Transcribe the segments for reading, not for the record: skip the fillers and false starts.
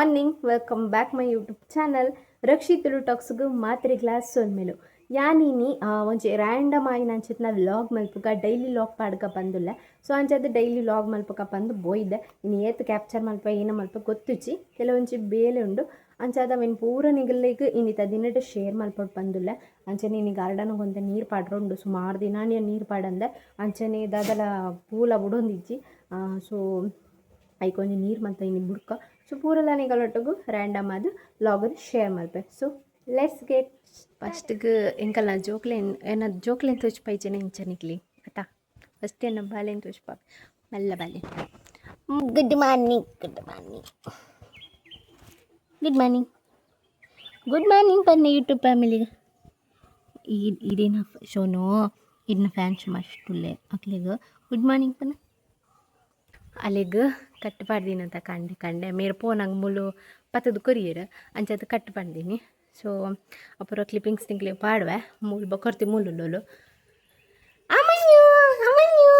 Morning, welcome back my YouTube channel Rakshi Tulu ಟಾಕ್ಸ್ಗು ಮಾತ್ರೆಗ್ಲಾ ಸೊಲ್ಮೆಲು. ಯಾನಿನಿ ಒಂಜಿ random ಆಯಿನ ಅಂಚಿತ್ನ ವ್ಲಾಗ್ ಮಲ್ಪುಗ, ಡೈಲಿ ವ್ಲಾಗ್ ಪಾಡ್ಗ ಬಂದುಲ್ಲ. ಸೊ ಅಂಚಾದ್ ಡೈಲಿ ವ್ಲಾಗ್ ಮಲ್ಪುಗ ಬಂದು ಬೋಯ್ದೆ. ಇನಿ ಏತ್ ಕ್ಯಾಪ್ಚರ್ ಮಲ್ಪ, ಏನ ಮಲ್ಪ ಗೊತ್ತುಜ್ಜಿ. ಕೆಲವೊಂಜಿ ಬೇಲೆ ಉಂಡು. ಅಂಚಾದ್ ಅವೆನ್ ಪೂರ ನಿಗಲೆಗ್ ಇನ್ನಿತ ದಿನಟ್ ಶೇರ್ ಮಲ್ಪೊಡು ಬಂದುಲ್ಲ. ಅಂಚನೆ ಇನಿ ಗಾರ್ಡನ್ ಒಂತೆ ನೀರು ಪಾಡ್ರ ಉಂಡು. ಸುಮಾರು ದಿನಾನಿ ನೀರು ಪಾಡಂದೆ. ಅಂಚನೆ ದಾದಲ ಪೂಲ ಬುಡೊಂದಿಜ್ಜಿ. ಸೊ ಐಕೊಂಜಿ ನೀರು ಮಲ್ತ ಇನಿ ಬುಡ್ಕ. ಸೊ ಪೂರಲ ನಿಗಲೊಟ್ಟುಗು ರ್ಯಾಂಡಮ್ ಆದ್ ವ್ಲಾಗನ್ ಶೇರ್ ಮಲ್ಪೆ. ಸೊ let's get ಫಸ್ಟ್ಗೆ ಎಂಕಲ್ನ ಜೋಕ್ಲೆನ್, ಎನ್ನ ಜೋಕ್ಲೆನ್ ತೋಜಿಪಾಯ್ಜೆನೆ ಇಂಚ ನಿಕ್ಲೆ ಅತ್ತಾ. ಫಸ್ಟ್ ಎನ್ನ ಬಾಲೆನ್ ತೋಜಿಪ, ಮಲ್ಲ ಬಾಲೆ. Good morning, good morning, good morning, good morning ಬನ್ನಿ ಯೂಟ್ಯೂಬ್ ಫ್ಯಾಮಿಲಿಗೆ. ಈ ಇದೇನ ಶೋನು ಇದನ್ನ ಫ್ಯಾನ್ಸ್ ಮಸ್ಟುಲ್ಲೆ. ಅಕ್ಲೆಗ್ ಗುಡ್ ಮಾರ್ನಿಂಗ್ ಪನ್ನ. ಅಲೆಗ್ ಕಟ್ ಪಾಡ್ದಿನಂತ ಕಂಡೆ ಕಂಡೆ ಮೇರ್ ಪೋನಂಗೆ ಮುಲು ಪತ್ತದು ಕೊರಿಯರ್. ಅಂಚಾದ್ ಕಟ್ ಪಾಡ್ದೀನಿ. ಸೊ ಅಪುರ ಕ್ಲಿಪ್ಪಿಂಗ್ಸ್ ತಿಂಕ್ಲೆ ಪಾಡುವೆ. ಮೂಲು ಬೊಕೊರ್ತಿ ಮೂಲುಲ್ಲೋಲು. ಅಮನ್ಯು, ಅಮನ್ಯು,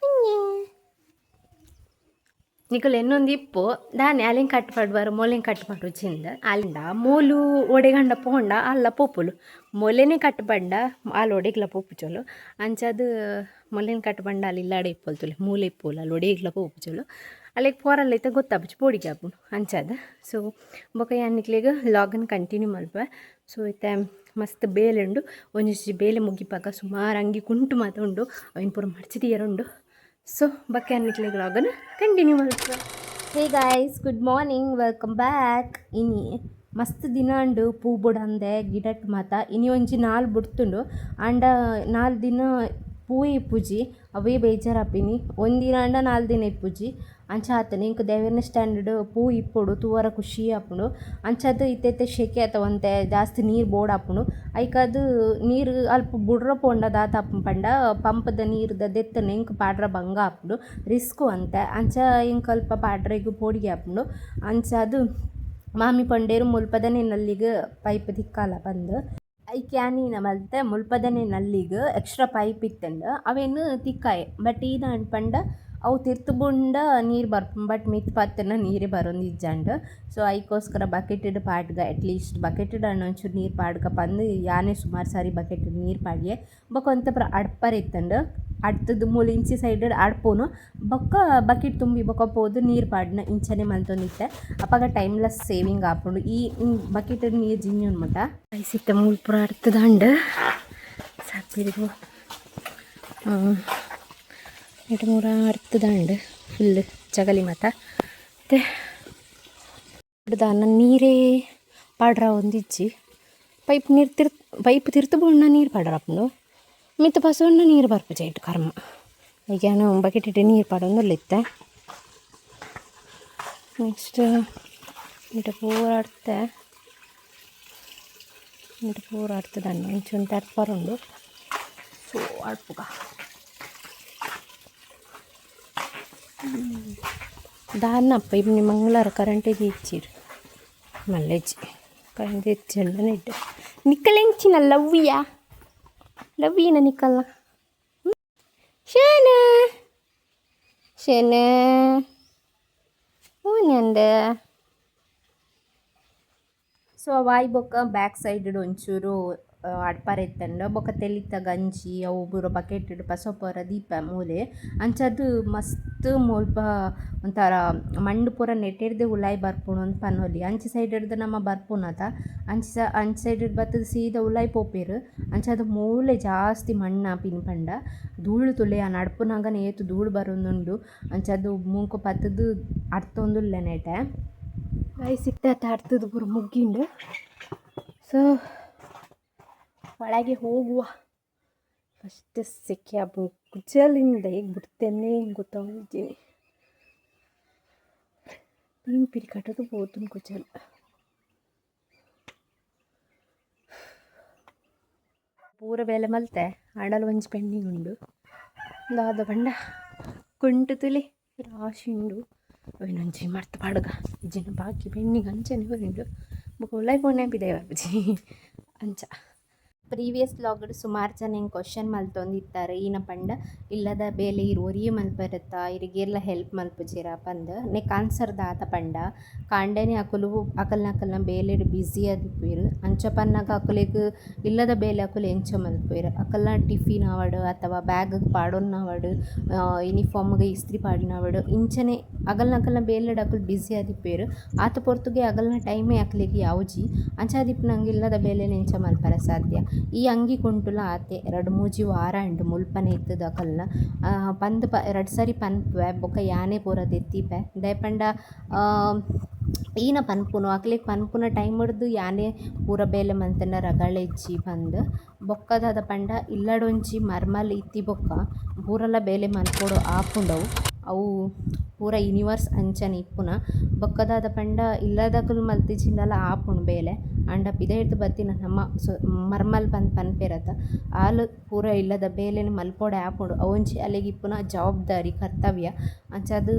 ಅನ್ಯು. ನಿಕುಲು ಎನ್ನೊಂದು ಇಪ್ಪು, ದಾನೆ ಅಲೆನ್ ಕಟ್ ಪಾಡುವಾರು, ಮೊಲೆನ್ ಕಟ್ ಪಾಡು ಚಿಂದ ಅಲ್ಲಿಂದ ಮೂಲು ಒಡೆಗಂಡ ಪೋಂಡ ಅಲ್ಲ ಪೋಪುಲು. ಮೊಲೆನೇ ಕಟ್ ಪಂಡ ಆಲ್ ಒಡೆಗ್ಲ ಪೋಪುಚೊಲು. ಅಂಚಾದ್ ಮೊಲೆನ್ ಕಟ್ ಪಂಡ ಅಲ್ಲಿ ಇಲ್ಲಾಡೆ ಇಪ್ಪೊಲ್ತುಲೆ. ಮೂಲೆ ಇಪ್ಪೋಲು, ಅಲ್ಲಿ ಒಡೆಗ್ಲ ಪೋಪುಚೊಲು. ಅಲ್ಲಿಗೆ ಪೋರಲ್ಲ ಇತ್ತ ಗೊತ್ತಾಪುಜಿ, ಪೋಡಿಗೆ ಆಪುಂಡು ಅಂಚಾದ್. ಸೊ ಬೊಕ ಯಾನ್ ನಿಕ್ಲೆಗ್ ವ್ಲಾಗನ್ ಕಂಟಿನ್ಯೂ ಮಲ್ಪುವೆ. ಸೊ ಇತ್ತೆ ಮಸ್ತ್ ಬೇಲೆ ಉಂಡು. ಒಂಜಿ ಬೇಲೆ ಮುಗಿಪಾಗ. ಸುಮಾರು ಅಂಗಿ ಕುಂಟು ಮಾತ ಉಂಡು, ಅವಿನ ಪೂರ ಮಡ್ಚಿ ದೀಯರೆ ಉಂಡು. ಸೊ ಬೊಕ್ಕ ಯಾನ್ ನಿಕ್ಲೆಗ್ ವ್ಲಾಗನ್ ಕಂಟಿನ್ಯೂ ಮಲ್ಪುವೆ. Hey guys, good morning, welcome back. ಇನಿ ಮಸ್ತ್ ದಿನ ಉಂಡು ಪೂ ಬುಡಂದೆ ಗಿಡಟ್ ಮಾತ. ಇನಿ ಒಂಜಿ ನಾಲ್ ಬುಡ್ತುಂಡು. ಆಂಡ ನಾಲ್ ದಿನ ಪೂ ಇಪ್ಪುಜಿ, ಅವೇ ಬೇಜಾರಾಪಿನಿ. ಒಂದಿನ ಆಂಡ ನಾಲ್ ದಿನ ಇಪ್ಪುಜಿ, ಅಂಚ ಆತನೆ. ಎಂಕ್ ದೇವೆರ್ನ ಸ್ಟ್ಯಾಂಡರ್ಡ್ ಪೂ ಇಪ್ಪೊಡು, ತೂವರ ಖುಷಿ ಆಪುಂಡು. ಅಂಚಾದ್ ಇತ್ತೆ ಇತ್ತೆ ಶೆಕೆ ಆತ, ಒಂತೆ ಜಾಸ್ತಿ ನೀರು ಬೋಡಾಪುಂಡು. ಐಕಾದ್ ನೀರು ಅಲ್ಪ ಬುಡ್ರ ಪೋಂಡ ದಾದ ಆಪುಂಡು ಪಂಡ, ಪಂಪ್ದ ನೀರ್ದ ದೆತ್ತನೆ ಎಂಕ್ ಪಾಡ್ರ ಬಂಗ ಆಪುಂಡು, ರಿಸ್ಕ್ ಒಂತೆ. ಅಂಚ ಎಂಕ್ ಅಲ್ಪ ಪಾಡ್ರೆಗ್ ಪೋಡಿಗೆ ಆಪುಂಡು. ಅಂಚಾದ್ ಮಾಮಿ ಪಂಡೇರು ಮುಲ್ಪದನೆ ನಲ್ಲಿಗ್ ಪೈಪ್ ತಿಕ್ಕಾಲ ಪಂದ್. ಐಕ್ ಯಾನ್ ಮಲ್ತೆ, ಮುಲ್ಪದನೆ ನಲ್ಲಿಗ್ ಎಕ್ಸ್ಟ್ರಾ ಪೈಪ್ ಇತ್ತುಂಡು, ಅವೆನ್ ತಿಕ್ಕಾಯೆ. ಬಟ್ ಈದಾಂಡ್ ಪಂಡ ಅವು ತಿರ್ತ್ ಬುಂಡ ನೀರು ಬರ್ಪುಂಡು, ಬಟ್ ಮಿತ್ತ್ ಪತ್ತುನ ನೀರೇ ಬರೊಂದಿಜ್ಜಂಡ್. ಸೊ ಐಕೋಸ್ಕರ ಬಕೆಟೆಡ್ ಪಾಡ್ಗ, ಅಟ್ಲೀಸ್ಟ್ ಬಕೆಟೆಡ್ ಆಂಡ ಒಂಚೂರು ನೀರು ಪಾಡ್ಗ ಪಂದ್ ಯಾನೇ ಸುಮಾರು ಸಾರಿ ಬಕೆಟ್ ನೀರು ಪಾಡ್ಯೆ. ಬೊಕ ಒಂತೆ ಪೂರ ಅಡ್ಪರ್ ಇತ್ತುಂಡು. ಅಡ್ತುದು ಮೂಲು ಇಂಚಿ ಸೈಡ್ ಅಡ್ಪುನು, ಬೊಕ್ಕ ಬಕೆಟ್ ತುಂಬಿ ಬೊಕ ಪೋದು ನೀರು ಪಾಡ್ನ, ಇಂಚನೆ ಮಲ್ತೊಂದಿತ್ತೆ. ಅಪಗ ಟೈಮ್ಲ ಸೇವಿಂಗ್ ಆಪುಂಡು. ಈ ಬಕೆಟ್ ನೀರು ಜಿಂಜುಂಡು ಮುಟ ಐಸಿತ್ತ ಮೂಲು ಪೂರ ಅಡ್ತುದಂಡ್ ಸಾಪಿರಿಗು ಇಟ್ಟು ಮೂರ ಅಡ್ತುದಂಡ್ ಫುಲ್ ಜಗಲಿ ಮಾತ. ಮತ್ತು ದಾನ ನೀರೇ ಪಾಡ್ರ ಒಂದಿಜ್ಜಿ. ಪೈಪ್ ನೀರು ತಿರ್ ಪೈಪ್ ತಿರ್ತು ಬುಣ್ಣ ನೀರು ಪಾಡ್ರ ಆಪುಂಡು, ಮಿತ್ತ ಪಸೊಂಡ ನೀರು ಬರ್ಪುಜಿ ಇಟ್ಟು ಕರ್ಮ. ಈಗ ಯಾನು ಬಕೆಟ್ ಇಟ್ಟು ನೀರು ಪಾಡೊಂದುಲ್ಲ ಇತ್ತೆ. ನೆಕ್ಸ್ಟ್ ಇಟ್ಟು ಪೂರ ಅಡ್ತೆ, ಇಟ್ಟು ಪೂರ ಅಡ್ತದನ್ನು ಒಂಚೂರು ಅಡ್ಪರುಂಡು. ಸೊ ಅಡ್ಪುಗ ದಾನ್ನಪ್ಪ ಇನಿ ಮಂಗಳಾರ ಕರೆಂಟ್ ಇಚ್ಚಿರು ಮಲ್ಲೆಜ್ಜಿ. ಕರೆಂಟ್ ಇಚ್ಚಂಡ ಇಟ್ಟು ನಿಕ್ಕಲೆಂಚಿನ ಲವ್ವಿಯಾ ಲವ್ವಿನ ನಿಕ್ಕಲ್ಲ. ಶೇನ ಶೇನ ಓನಂದ. ಸೊ ಅವಾಯ್ ಬೊಕ್ಕ ಬ್ಯಾಕ್ ಸೈಡ್ ಒಂಚೂರು ಅಡ್ಪರ ಇತ್ತಂಡ. ಬೊಕ್ಕ ತೆಲಿತ ಗಂಜಿ ಅವು ಪೂರ ಬಕೆಟ್ ಪಸೊ ಪೂರ ದೀಪ ಮೂಲೆ. ಅಂಚಾದ್ ಮಸ್ತ್ ಮುಲ್ಪ ಒಂಥರ ಮಣ್ಣು ಪೂರ ನೆಟೆಡ್ದೆ ಉಲಾಯಿ ಬರ್ಪುಂಡು ಅಂದ್ ಪನೊಲಿ. ಅಂಚಿ ಸೈಡ್ ಡ್ದ್ ನಮ ಬರ್ಪುನತ, ಅಂಚಿ ಅಂಚಿ ಸೈಡ್ ಬತ್ತುದು ಸೀದಾ ಉಲಾಯಿ ಪೋಪೆರ್. ಅಂಚಾದ್ ಮೂಲೆ ಜಾಸ್ತಿ ಮಣ್ಣು ಆಪಿನಿ ಪಂಡ ಧೂಳು. ತೂಲೆ, ಯಾನ್ ಅಡ್ಪುನಗನೆ ಏತ್ ಧೂಳು ಬರೊಂದುಂಡು. ಅಂಚಾದ್ ಮೂಂಕು ಪತ್ತುದು ಅಡ್ತೊಂದುಲ್ಲೆ ನೆಟೆ. ಗೈಸ್, ಇತ್ತೆ ಅಡ್ತುದು ಪೂರ ಮುಗ್ಗಿಂಡು. ಸೊ ಒಳಗೆ ಹೋಗುವ. ಫಸ್ಟ್ ಸೆಕೆ ಆಪುಂಡು. ಕುಜಲಿಂದ ಹೇಗೆ ಬಿಡ್ತೇನೆ ಗೊತ್ತಾಗಿದ್ದೀನಿ. ಪಿರಿ ಕಟ್ಟದು ಪೋತುಂಡು ಕುಜಲ್. ಪೂರ ಬೇಲೆ ಮಲ್ತೆ. ಆಂಡಲ ಒಂಜಿ ಪೆಂಡಿಂಗ್ ಉಂಡು. ದಾದ ಪಂಡ ಕುಂಟು ತುಲೆ ರಾಶಿ ಉಂಡು. ಅವೆನೊಂಜಿ ಮರ್ತ್ ಪಾಡ್ಗ. ಇಜ್ಜಿಂಡ ಬಾಕಿ ಪೆಂಡಿಂಗ್ ಅಂಚನೆ ಉಂಡು. ಬೊಕ ಉಲಾಯಿ ಪೋನೆ ಪಿದಯಿ ಬರ್ಪುಜಿ ಅಂಚ. ಪ್ರೀವಿಯಸ್ ವ್ಲಾಗ್ಡ್ ಸುಮಾರು ಜನ ಎಂಕ್ ಕ್ವಶನ್ ಮಲ್ತೊಂದಿತ್ತಾರೆ, ಈನ ಪಂಡ ಇಲ್ಲದ ಬೇಲೆ ಇರ್ ಒರಿಯೆ ಮಲ್ಪೆರತ್ತ, ಇರಿಗೆಲ್ಲ ಹೆಲ್ಪ್ ಮಲ್ಪುಜೆರ ಪಂದ್. ನೆಕ್ ಆನ್ಸರ್ ದಾದ ಪಂಡ, ಕಾಂಡೆನೆ ಅಕುಲು ಅಕಲ್ನ ಅಕಲ್ನ ಬೇಲೆಡ್ ಬ್ಯುಸಿ ಆದಿಪ್ಪುವೆರ್. ಅಂಚ ಪನ್ನಗ ಅಕುಲೆಗ್ ಇಲ್ಲದ ಬೇಲೆ ಅಕುಲು ಎಂಚ ಮಲ್ಪುವೆರ್? ಅಕಲ್ನ ಟಿಫಿನ್ ಆವಡ್ ಅಥವಾ ಬ್ಯಾಗ್ ಪಾಡೊನ್ನವಡ್, ಯೂನಿಫಾರ್ಮ್ಗ್ ಇಸ್ತ್ರಿ ಪಾಡಿನವಡ್, ಇಂಚನೆ ಅಗಲ್ನ ಅಕಲ್ನ ಬೇಲೆಡ್ ಅಕುಲು ಬ್ಯುಸಿ ಆದಿಪ್ಪುವೆರ್. ಆತ್ ಪೊರ್ತುಗೆ ಅಗಲ್ನ ಟೈಮೇ ಅಕ್ಲೆಗ್ ಯಾವುಜಿ. ಅಂಚಾದಿಪ್ಪುನಗ ಇಲ್ಲದ ಬೇಲೆನ್ ಎಂಚ ಮಲ್ಪರೆ ಸಾಧ್ಯ? ಈ ಅಂಗಿ ಕುಂಟುಲ ಆತೆ ರಡ್ಡ್ ಮೂಜಿ ವಾರ ಆಂಡ್ ಮುಲ್ಪನೆ ಇತ್ತುದು ಅಕಲ್ನ ಪಂದ್ ರಡ್ಡ್ ಸರಿ ಪನ್ಪುವೆ ಬೊಕ ಯಾನೆ ಪೂರ ದೆತ್ತಿಪೆ. ದಾಯೆ ಪಂಡ ಈನ ಪನ್ಪುನು ಅಕ್ಲೆಗ್ ಪನ್ಪುನ ಟೈಮ್ ಡ್ದ್ ಯಾನೆ ಪೂರ ಬೇಲೆ ಮಂತುಂಡ ರಗಳೆ ಇಜ್ಜಿ ಪಂದ್. ಬೊಕ್ಕ ದಾದ ಪಂಡ ಇಲ್ಲಡೊಂಜಿ ಮರ್ಮಲ್ ಇತ್ತಿ ಬೊಕ್ಕ ಪೂರಲ ಬೇಲೆ ಮನ್ಪೊಡು ಆಪುಂಡವು. ಅವು ಪೂರ ಯೂನಿವರ್ಸ್ ಅಂಚನೆ ಇಪ್ಪುನ. ಬೊಕ್ಕ ದಾದ ಪಂಡ ಇಲ್ಲದಕುಲು ಮಲ್ತಿಜಿಂಡಲ ಆಪುಂಡು ಬೇಲೆ. ಆಂಡ ಪಿದಯಿಡ್ದ್ ಬತ್ತಿನ ನಮ್ಮ ಮರ್ಮಲ್ ಪಂದ್ ಪನ್ಪೆರತ, ಆಲ್ ಪೂರ ಇಲ್ಲದ ಬೇಲೆನ್ ಮಲ್ಪೊಡೆ ಆಪುಂಡು. ಅವೊಂಜಿ ಅಲೆಗ್ ಇಪ್ಪುನ ಜವಾಬ್ದಾರಿ, ಕರ್ತವ್ಯ. ಅಂಚಾದ್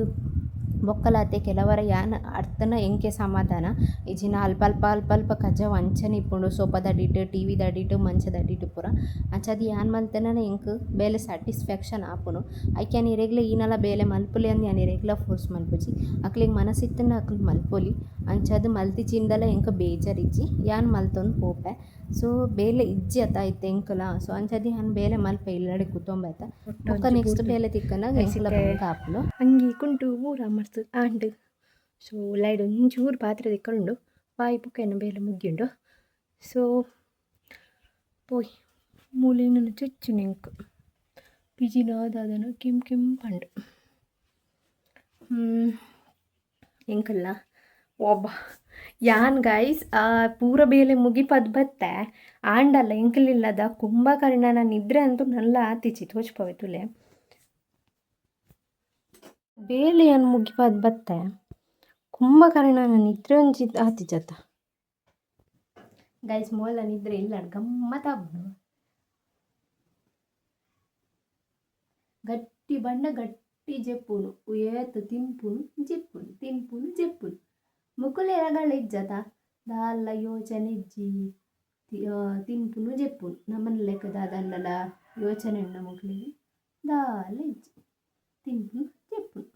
ಬೊಕ್ಕಲಾತೆ ಕೆಲವರ ಯಾನ್ ಅರ್ತನ ಎಂಕೆ ಸಮಾಧಾನ. ಇಜ್ಜಿಂಡ ಅಲ್ಪ ಅಲ್ಪ ಅಲ್ಪ ಅಲ್ಪ ಕಜವು ಅಂಚನೆ ಇಪ್ಪುಂಡು, ಸೋಫಾದ ಅಡಿಟ್, ಟಿವಿದ ಅಡಿಟ್, ಮಂಚದ ಅಡಿಟ್ ಪೂರ. ಅಂಚಾದ್ ಯಾನ್ ಮಲ್ತುಂಡನೆ ಎಂಕ್ ಬೇಲೆ ಸ್ಯಾಟಿಸ್ಫ್ಯಾಕ್ಷನ್ ಆಪುಂಡು. ಐಕ್ ಯಾನ್ ಇರೆಗ್ಲ ಈನಲ ಬೇಲೆ ಮಲ್ಪುಲೆ ಅಂದ್ ಯಾನ್ ಇರೆಗ್ಲ ಫೋರ್ಸ್ ಮಲ್ಪುಜಿ. ಅಕ್ಲೆಗ್ ಮನಸಿತ್ತುಂಡ ಅಕ್ಲು ಮಲ್ಪೊಲಿ. ಅಂಚಾದ್ ಮಲ್ತಿಜಿಂಡಲ ಎಂಕ್ ಬೇಜಾರ್ ಇಜ್ಜಿ, ಯಾನ್ ಮಲ್ತೊಂದು ಪೋಪೆ. ಸೊ ಬೇಲೆ ಇಜ್ಜಿ ಅತ ಇತ್ತೆ ಎಂಕುಲ, ಸೊ ಅಂಚಾದ್ ಯಾನ್ ಬೇಲೆ ಮಲ್ಪೆ ಇಲ್ಲಡೆ ಕುತೊಂಬೆತ. ಬೊಕ್ಕ ನೆಕ್ಸ್ಟ್ ಬೇಲೆ ತಿಕ್ಕುನಗ ಎಂಕುಲ ಬಂಗ ಆಪುಂಡು. ಅಂಗಿ ಕುಂಟು ಪೂರ ಮಸ್ತ್ ಆಂಡ್. ಸೊ ಲೈಡ್ ಒಂಚೂರು ಪಾತ್ರೆ ತಿಕ್ಕುಂಡು, ಬಾಯಿ ಬೊಕ್ಕ ಎನ್ನ ಬೇಲೆ ಮುಗಿಯುಂಡು. ಸೊ ಪೋಯ್ ಮೂಲಿನ ಚುಚ್ಚುನು ಎಂಕ್ ಪಿಜಿನ ದಾದನ ಕೆಂಪು ಕೆಂಪಂಡು. ಎಂಕಲ್ಲ ಒಬ್ಬ ಯಾನ್ ಗೈಸ್ ಪೂರ ಬೇಲೆ ಮುಗಿಪದ್ ಬತ್ತೆ. ಆಂಡಲ್ಲ ಎಂಕಲಿಲ್ಲದ ಕುಂಭಕರ್ಣನ ನಿದ್ರೆ ಅಂತೂ ನಲ್ಲ ಆತಿಜಿ, ತೋಜ್ಪವೆ ತುಲೆ. ಬೇಲೆ ಯಾನ್ ಮುಗಿಪದ್ ಬತ್ತೆ, ಕುಂಭಕರ್ಣನ ನಿದ್ರೆ ಒಂಜಿ ಆತಿಜತ ಗೈಸ್. ಮೋಲ ನಿದ್ರೆ ಇಲ್ಲ, ಗಮ್ಮತ್ತಾಪುಂಡು. ಗಟ್ಟಿ ಬಣ್ಣ ಗಟ್ಟಿ ಜೆಪ್ಪುನು, ಏತ್ ತಿನ್ಪುನು ಜೆಪ್ಪುನು, ತಿನ್ಪುನು ಜೆಪ್ಪುನು. ಮುಕುಲೆ ರಗಳೆ ಇಜ್ಜತ, ದಾಲ ಯೋಚನೆ ಇಜ್ಜಿ, ತಿನ್ಪುನು ಜೆಪ್ಪುನು. ನಮನ ಲೆಕ್ಕ ದಾದಂಡಲ ಯೋಚನೆ ಉಂಡ ಮುಕ್ಲೆಗ್? ದಾಲ ಇಜ್ಜಿ, ತಿನ್ಪುನು ಜೆಪ್ಪುನು.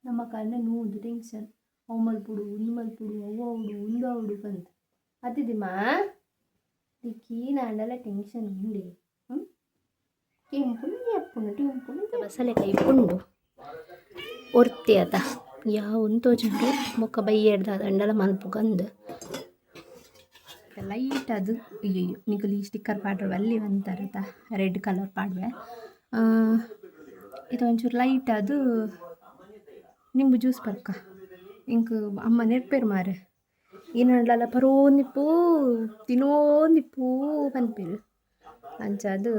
ನಮ್ಮ ಕಾರಣ ನೂದು ಟೆನ್ಷನ್, ಅವು ಮಲ್ಪೊಡು, ಉಂದು ಮಲ್ಪೊಡು, ಅವು ಆವೊಡು, ಉಂದು ಆವೊಡು ಪಂದ್. ಅತಿದಿಮಾ ದಿಕ್ಕೀನಾಂಡಲ ಟೆನ್ಷನ್ ಉಂಡೆ. ಕೆಂಪುನು ಜೆಪ್ಪುನು ಟಿಂಪುನು ಬಸಳೆ ಕೈಪುಂಡು ಒರ್ತಿ ಅತ ಯಾವೊಂದು ತೋಜುಂಡು. ಬೊಕ್ಕ ಬಯ್ಯೆಡ್ ದಾದಂಡಲ ಮಲ್ಪುಗಂದ್ ಲೈಟ್ ಅದು. ಅಯ್ಯಯ್ಯೋ, ನಿಕುಲು ಈ ಸ್ಟಿಕ್ಕರ್ ಪಾಡ್ರೆ ಬಲ್ಲಿ ಅಂತಾರತ, ರೆಡ್ ಕಲರ್ ಪಾಡ್ವೆ. ಇದು ಒಂಚೂರು ಲೈಟ್ ಅದು ನಿಂಬು ಜ್ಯೂಸ್ ಪರ್ಕ. ಎಂಕ್ ಅಮ್ಮ ನೆರ್ಪೇರು ಮಾರೆ, ಈನಂಡಲ ಪರೋಂದಿಪ್ಪು ತಿನೋಂದಿಪ್ಪು ಪನ್ಪೆರ್. ಅಂಚಾದ್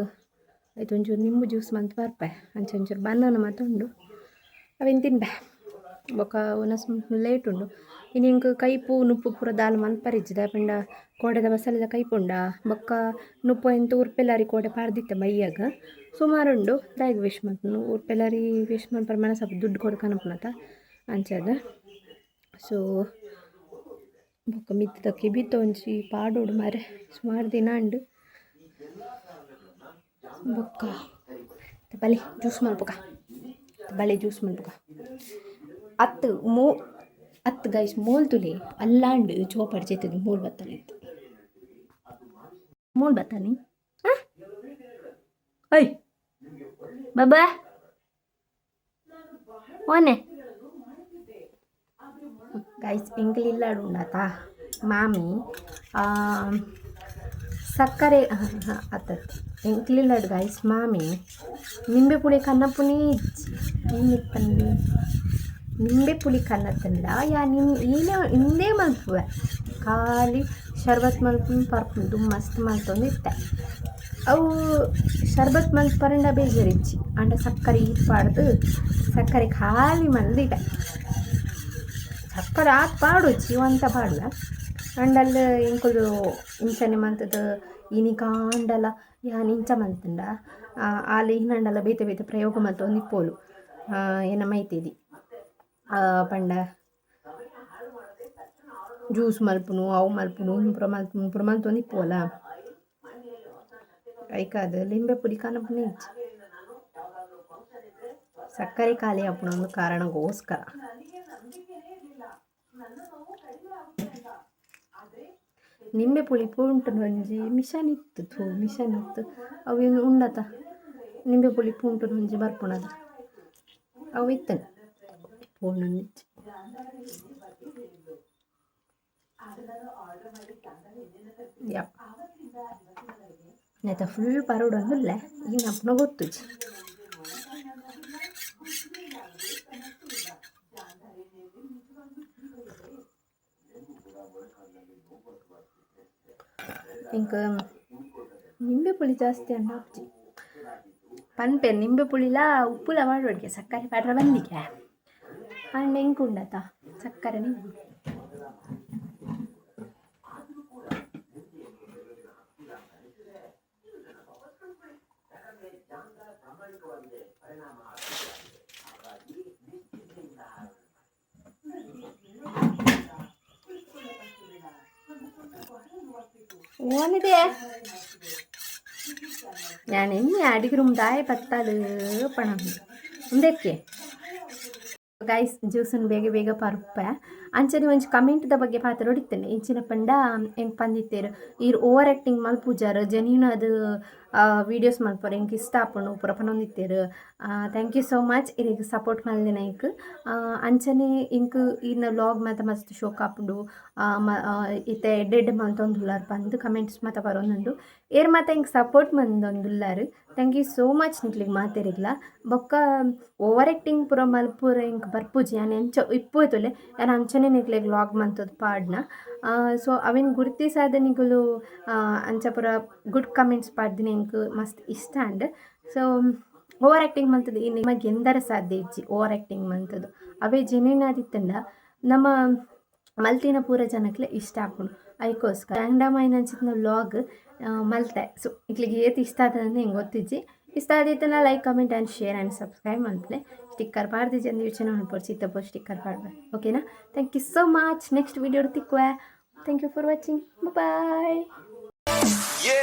ಐತ ಒಂಚೂರು ನಿಂಬು ಜ್ಯೂಸ್ ಮಂತ್ ಪರ್ಪೆ. ಅಂಚ ಒಂಚೂರು ಬನಾನ ಮಾತ ಉಂಡು, ಅವೆನ್ ತಿನ್ಪೆ. ಬೊಕ್ಕ ವನಸ್ ಲೇಟ್ ಉಂಡು. ಇನಿ ಎಂಕ್ ಕೈಪು ನುಪ್ಪು ಪೂರ ದಾಲ ಮಲ್ಪರೆ ಇಜ್ಜಿ. ದಾಯೆ ಪಂಡ ಕೋಡೆದ ಬಸಲೆದ ಕೈಪುಂಡ, ಬೊಕ್ಕ ನುಪ್ಪು ಎಂತ ಉರ್ಪೆಲರಿ ಕೋಡೆ ಪಾಡ್ದಿತ್ತೆ ಬಯ್ಯಗ್, ಸುಮಾರು ಉಂಡು. ದಾಯೆಗ್ ವೇಸ್ಟ್ ಮಲ್ಪುನು? ಉರ್ಪೆಲರಿ ವೇಸ್ಟ್ ಮಲ್ಪರೆ ಮನಸ್ಸಾಪುಜಿ, ದುಡ್ಡು ಕೊರ್ದು ಕನಪುನತ. ಅಂಚಾದ್ ಸೊ ಬೊಕ್ಕ ಮಿತ್ತ್ದ ಕೆಬಿತ ಒಂಜಿ ಪಾಡೊಡು ಮಾರ್ರೆ, ಸುಮಾರು ದಿನ ಆಂಡ್. ಬೊಕ್ಕ ಬಲೆ ಜ್ಯೂಸ್ ಮಲ್ಪುಗ, ಬಲೆ ಜ್ಯೂಸ್ ಮಲ್ಪುಗ. ಅತ್ತು ಮೋ ಅತ್ತು ಗೈಸ್, ಮೋಲ್ ತುಲೆ ಅಲ್ಲಾಂಡ್ ಚೋಪಡ್ ಜೆತ್ತುದು ಮೋಲ್ ಬತ್ತಲಿತ್ತು, ಮೋಲ್ ಬತ್ತಾನಿ. ಓಯ್ ಬಾಬಾ ಓನೆ ಗೈಸ್, ಎಂಕಲ್ ಇಲ್ಲಡ್ ಉಂಡತ ಮಾಮಿ ಸಕ್ಕರೆ ಅತ್ತತ್. ಎಂಕಲ್ ಇಲ್ಲಡ್ ಗೈಸ್ ಮಾಮಿ ನಿಂಬೆ ಪುಳಿ ಕನ್ನಪುನೇ ಇಜ್ಜಿ. ಏನಿಪ್ಪಂದಿ ನಿಂಬೆ ಪುಳಿ ಕನ್ನತ್ತಂಡ ಯಾನ್ ಈನೆ ಇಂದೇ ಮಲ್ಪುವೆ. ಖಾಲಿ ಶರ್ಬತ್ ಮಲ್ಪುನು ಪರ್ಪುನು ದುಂಬು ಮಸ್ತ್ ಮಲ್ತೊಂದಿತ್ತೆ. ಅವು ಶರ್ಬತ್ ಮಲ್ತ್ ಪರಂಡ ಬೇಜಾರಿಜ್ಜಿ, ಆಂಡ ಸಕ್ಕರೆ ಈತ್ ಪಾಡ್ದು ಸಕ್ಕರೆ ಖಾಲಿ ಮಲ್ದಿಟ. ಸಕ್ಕರೆ ಆತ್ ಪಾಡೊಚ್ಚಿ, ಒಂತ ಪಾಡುವೆ. ಆಂಡ ಅಲ್ಲು ಎಂಕುಲು ಇಂಚನೆ ಮಂತುದು ಇನಿಕಾಂಡಲ ಯಾನ್ ಇಂಚ ಮಲ್ತುಂಡ ಆಲ್ ಈನಾಂಡಲ ಬೇತೆ ಬೇತೆ ಪ್ರಯೋಗ ಮಲ್ತೊಂದಿಪ್ಪೊಲು. ಎನ್ನ ಮೈತಿದಿ ಪಂಡ ಜ್ಯೂಸ್ ಮಲ್ಪುನು, ಅವು ಮಲ್ಪುನು, ಉಂದು ಪೂರ ಮಲ್ಪುನು ಪೂರ ಮಲ್ತೊಂದಿಪ್ಪುವೊಲ. ಐಕಾದ್ ಲಿಂಬೆ ಪುಡಿ ಕನಪುನ ಇಜ್ಜಿ. ಸಕ್ಕರೆ ಖಾಲಿ ಆಪುನ ಒಂದು ಕಾರಣಗೋಸ್ಕರ. ನಿಂಬೆ ಪುಳಿ ಪುಂಟುನ ಒಂಜಿ ಮಿಷನ್ ಇತ್ತು, ಥೂ ಮಿಷನ್ ಇತ್ತು ಅವು ಏನು ಉಂಡತ ನಿಂಬೆ ಪುಳಿ ಪುಂಟುನ ಒಂಜಿ ಬರ್ಪುಣದ ಅವು ಇತ್ತನೆ ಪೋಣೊಂದಿಜ್ಜಿ. ಯಾ ನೆತ ಫುಲ್ ಪರೋಡೊಂದುಲ್ಲೆ ಈನಪ್ಪನ ಗೊತ್ತುಜಿ. ಇಂಕ್ ನಿಂಬೆ ಪುಳಿ ಜಾಸ್ತಿ ಅಂಡ ಆಪುಜಿ ಪನ್ಪೆರ್ ನಿಂಬೆ ಪುಳಿಲ ಉಪ್ಪುಲ ಪಾಡೊಡ್ಗೆ ಸಕ್ಕರೆ ಪಾಡ್ರೆ ಬಂದಿಗೆ ಆಂಡ ಎಂಕ್ ಉಂಡತ ಸಕ್ಕರೆನೇ. ಓನಿದೆ ഞാൻ ಎಣ್ಣೆ ಅಡಿಗೆ ರೂಮ್ ದಾಯ ಪತ್ತಾಲು ಪಣಂದು ಉಂದಕ್ಕೆ. ಗೈಸ್, ಜ್ಯೂಸನ್ನು ಬೇಗ ಬೇಗ ಪರ್ಪೆ. ಅಂಚನೆ ಒಂಜಿ ಕಮೆಂಟ್ದ ಬಗ್ಗೆ ಪಾತೆರೊಡಿತ್ತೇನೆ. ಇಂಚಿನ ಪಂಡ ಎಂಕ್ ಪಂದಿತ್ತೇರು ಈರ್ ಓವರ್ ಆ್ಯಕ್ಟಿಂಗ್ ಮಲ್ಪುಜಾರ್, ಜೆನ್ಯೂನ್ ಅದು ವೀಡಿಯೋಸ್ ಮಲ್ಪುವರ್, ಎಂಕ್ ಇಷ್ಟ ಆಪುಂಡು ಪೂರ ಪನೊಂದಿತ್ತೇರು. Thank you so much ಇರೆಗ್ ಸಪೋರ್ಟ್ ಮಲ್ದಿನ ಎಂಕ್. ಅಂಚನೆ ಎಂಕ್ ಈರ್ನ ವ್ಲಾಗ್ ಮಾತ ಮಸ್ತ್ ಶೋಕ್ ಆಪುಂಡು, ಇತ್ತೆ ಎಡ್ಡೆ ಎಡ್ಡೆ ಮಲ್ತೊಂದುಲ್ಲಾರ್ ಪಂದ್ ಕಮೆಂಟ್ಸ್ ಮಾತ ಬರೋದುಂಡು. ಏರ್ ಮಾತ ಎಂಕ್ support ಮಂದೊಂದುಲ್ಲಾರ್, thank you so much ನಿಕ್ಲೆಗ್ ಮಾತೆರಿಗ್ಲ. ಬೊಕ್ಕ ಓವರ್ ಆ್ಯಕ್ಟಿಂಗ್ ಪೂರ ಮಲ್ಪುರ ಎಂಕ್ ಬರ್ಪುಜಿ. ಯಾನ್ ಎಂಚ ಇಪ್ಪುವೆ ಯಾನ್ ಅಂಚನೆ ನಿಕ್ಲೆಗ್ ವ್ಲಾಗ್ ಮಂತೊಂದು ಪಾಡ್ನ. ಸೊ ಅವೆನ್ ಗುರ್ತಿಸಾದ್ ನಿಕುಲು ಅಂಚ ಪೂರ ಗುಡ್ ಕಮೆಂಟ್ಸ್ ಪಾಡ್ದಿನ ಎಂಕ್ ಮಸ್ತ್ ಇಷ್ಟ and. So over acting ಮಂತುದು ಈ ನಿಮಗೆ ಎಂದರ ಸಾಧ್ಯ ಇಜ್ಜಿ. ಓವರ್ ಆ್ಯಕ್ಟಿಂಗ್ ಮಂತುದು ಅವೇ ಜೆನ್ಯೂನ್ ಆದಿತ್ತಂಡ ನಮ್ಮ ಮಲ್ತಿನ ಪೂರ ಜನಕ್ಲೆ ಇಷ್ಟ ಆಪುಂಡು. ಐಕೋಸ್ಕರ ರ್ಯಾಂಡಮ್ ಆಯಿನಂಚಿತ್ತಿನ ವ್ಲಾಗ್ ಮಲ್ತೆ. ಸೊ ನಿಕ್ಲೆಗ್ ಏತ್ ಇಷ್ಟ ಆತಂದ್ ಎಂಕ್ ಗೊತ್ತಿಜ್ಜಿ. ಇಷ್ಟ ಆದಿತ್ತಂಡ like, comment and share and subscribe ಮಲ್ಪುಲೆ. Sticker ಪಾಡ್ದಿಜಿ ಯೋಚನೆ ಮಲ್ಪೊಡ್ಚಿ, ಇತ್ತೆ ಪೋ ಸ್ಟಿಕ್ಕರ್ ಪಾಡ್ವೆ, ಓಕೆನಾ? Thank you so much. Next video ತಿಕ್ಕುವೆ. Thank you for watching. Bye. Yeah.